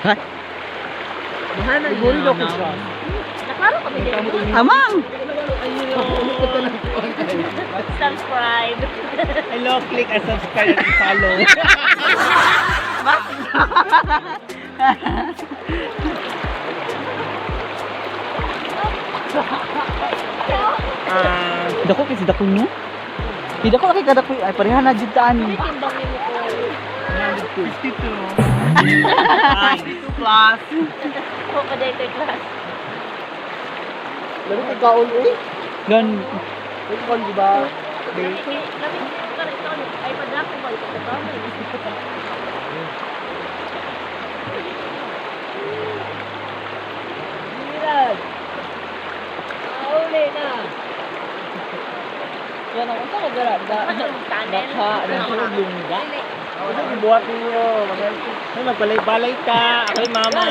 Ha? Siguro daw ko siya. Naklaro kami din. Amang! Subscribe. Hello, click and subscribe and follow. Ah, Dako kasi dako no? Hindi ko kay kadako ay pareha na jud ta ani. Timbang ni mo ko. 52. Ah, 52 plus. Ko pa dito class. Lalo kay kaon eh. Gan Wait, kaon di ba? Lami kay lami ka ito ay padako ba ito ka Uli na. Yan ang unsa ka gara da. Tunnel. Naka ano lungga. Ano gibuhat ninyo? Ay, magbalay-balay ka. Ako'y mama.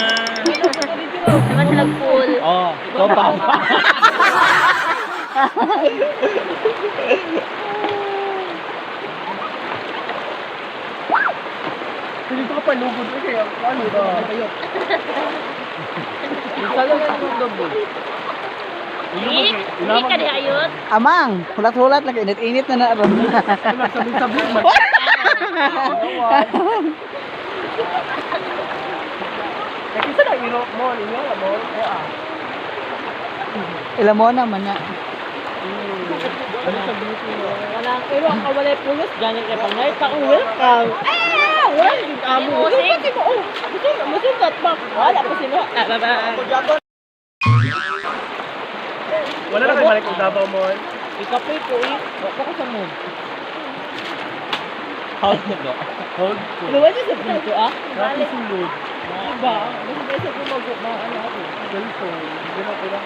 Naman sila pool. Oh, ikaw papa. Dito ka palugod eh, kaya ano ba? Salo na yung gabi. Hindi ka di ayot. Amang, hulat-hulat lang init-init na na ron. Sabi-sabi man. Kasi sa nang iro mo, inyo la mo. Ah. Ila mo naman na. Ano sabi niyo? Kanang pero ang kawalay pulos ganyan kay pang night ako welcome. Ah, wala yung amo. Music. Gusto mo oh. Gusto mo musugat ba? Wala pa sino. Ah, bye bye. Wala na kayo balik ang Davao mo. Ikapoy ko eh. Wa pa ko sa mood. Hold ko do. Hold ko. Luwa siya sa pinto ah. Grabe sulod. Diba? Basta basta ko mag ano ako. Cellphone. Hindi na ko lang.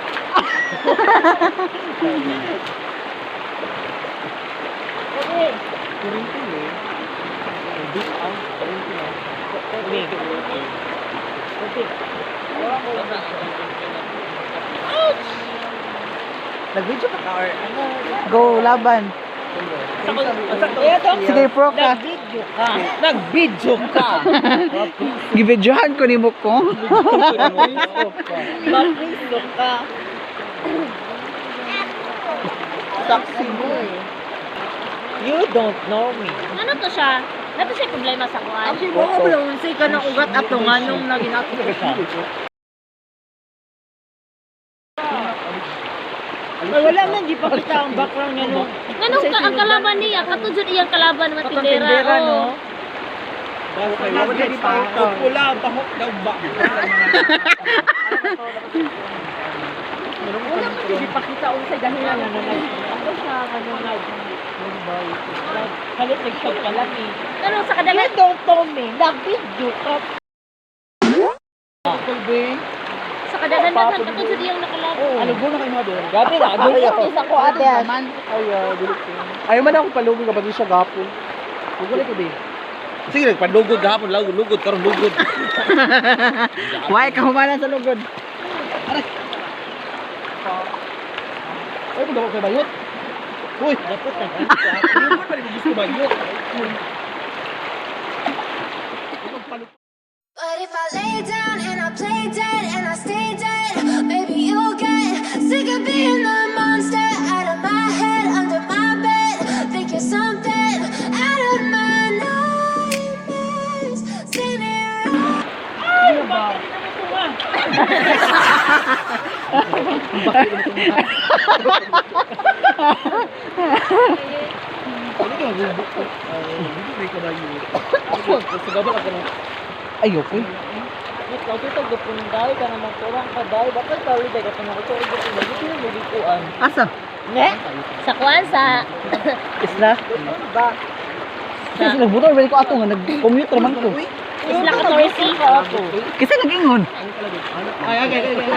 Okay. Kurinti eh. Big ang kurinti na. Tubig. Tubig. Nag-video ka ka or ano? Go laban. Sige, pro ka. Nag-video ka. Nag-video ka. Gibidyohan ko nimo ko. Mapriso ka. Taxi mo eh. You don't know me. Ano to siya? Nato siya problema sa kuan. Mo ko lang unsay ka ng ugat ato nganong naginato ko siya. Ay, wala man di pa kita ang background niya no. Nganong ka ang kalaban niya? Kato jud iyang kalaban nga Katong tindera. tindera oh. no. Pula ang pahok daw ba? Wala man di pa kita unsay dahilan nga nag ako siya nganong nag kalit nagsyog ka lang eh. Nganong sa You kadagan don't know me. Nag-video ka. sa kadagan daghan kato jud iyang nakalaban. Ano na kayo mga doon? Gabi na, dulot sa ko ate. Ayaw, dili ko. Ayaw man ako palugod kapag di siya gapon. Lugod ko di. Sige, nagpanlugod gahapon, lugod, lugod, karon lugod. Why ka humanan sa lugod? Ay, kung dapat kay bayot. Uy, Dapat na. lugod pa rin gusto bayot. But if I lay down and I play dead and I stay dead, maybe you'll get sick of being the monster out of my head, under my bed. Think you're something out of my nightmares. See me Ano ka magbubuk? Hindi ko bayot. Gusto gabal ako na. Ayoko eh. Ikaw dito gupunday ka na magturang ka day. Bakit tawid day ka na ko ito dito na mugikuan. Asa? Ne? Sa kuan sa Isla? Ba? Kasi nagbuto ko ato nga nag-commute raman ko. Isla 14. Kasi nag-ingon. Ay, ay, ay, ay, ay.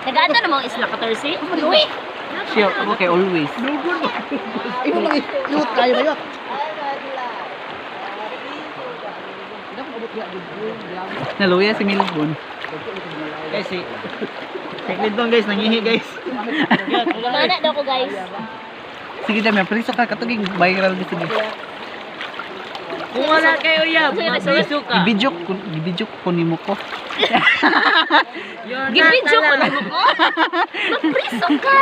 Nagaanda na mga Isla 14. Uy. Siya, okay, always. Lugod ba? Imo mga yut kayo bayot. Naluya si Milbon. Guys, si si Clinton guys, nangihi guys. Mana daw ko guys. Sige dami, preso ka katuging viral di sige. Kung wala kayo uyab, mapriso ka. I-video ko nimo ko. You're not Gibidyo ko allowed. na mo ko. Mapriso ka.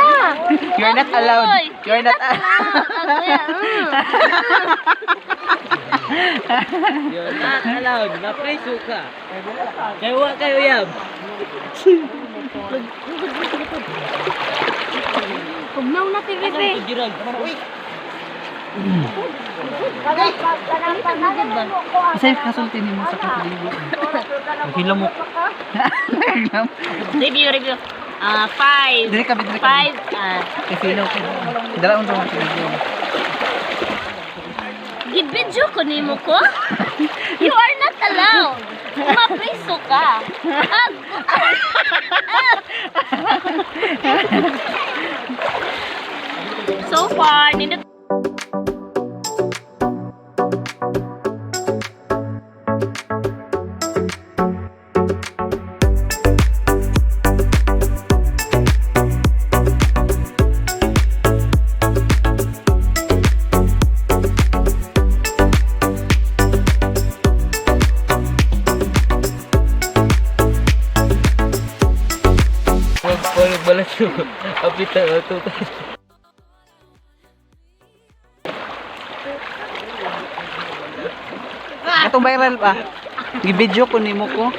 You're not allowed. You're not allowed. You're not allowed. Mapriso ka. Kaya wa kayo uyab. Tugnaw na TV. Girag. Isa yung kasulti nimo sa kapaligo. Maghila mo. Review, review. Ah, 5. Dili kami, dili kami. 5. Ah, Kasi ilaw ko. Dala unsa mo video. gibidyo ko nimo ko. You are not allowed. Mapriso ka. Ah, ah. So far, nindot. Wag wag balat ko. Apita to. Katong viral pa. Gi-video ko nimo ko.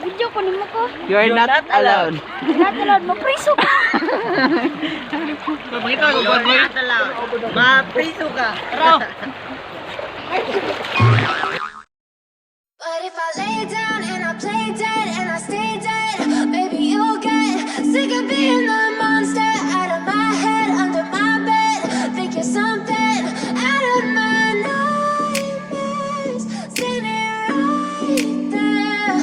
Video ko nimo ko. You're not allowed. Not allowed. Mapriso ka. You're not allowed. Mapriso ka. But if I lay down and I play dead and I stay dead, maybe you'll get sick of being the monster out of my head, under my bed. Think you're something out of my nightmares, standing right there.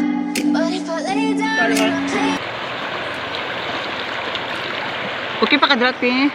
But if I lay down and I play Okay pa ka drat eh.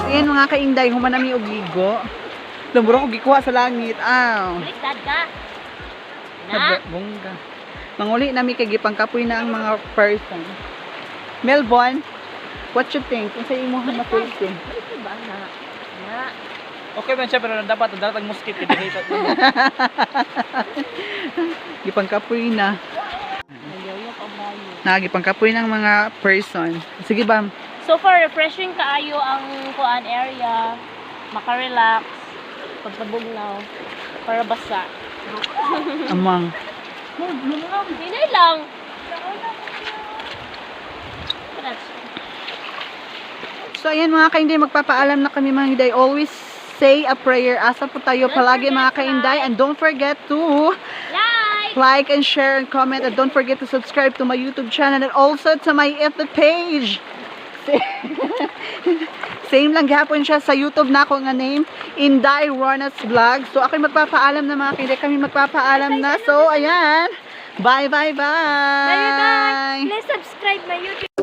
Ayan mga kainday, humanami og ligo. Lumuro ko gikuha sa langit. Aw. Baliktad ka. Na. Bongga. Manguli nami kay gipangkapoy na ang mga person. Melbourne, what you think? Unsa imong masulti? Baliktad ba na? Na. Okay man siya pero dapat dapat ang muskit kay dili. Gipangkapoy na. Na gipangkapoy ng mga person. Sige bam. So far, refreshing kaayo ang kuan area. Makarelax. Pagpabugnaw. Para basa. Amang. Hinay lang. So ayan mga kainday, magpapaalam na kami mga inday. Always say a prayer. Asa po tayo Don't palagi forget mga kainday. And don't forget to Like! like and share and comment. And don't forget to subscribe to my YouTube channel and also to my FB page. Same lang gihapon siya sa YouTube na ako nga name, Inday Ronas Vlog. So ako'y magpapaalam na mga kainday. Kami magpapaalam na. So ayan. Bye, bye, bye. Bye, bye! Please subscribe my YouTube.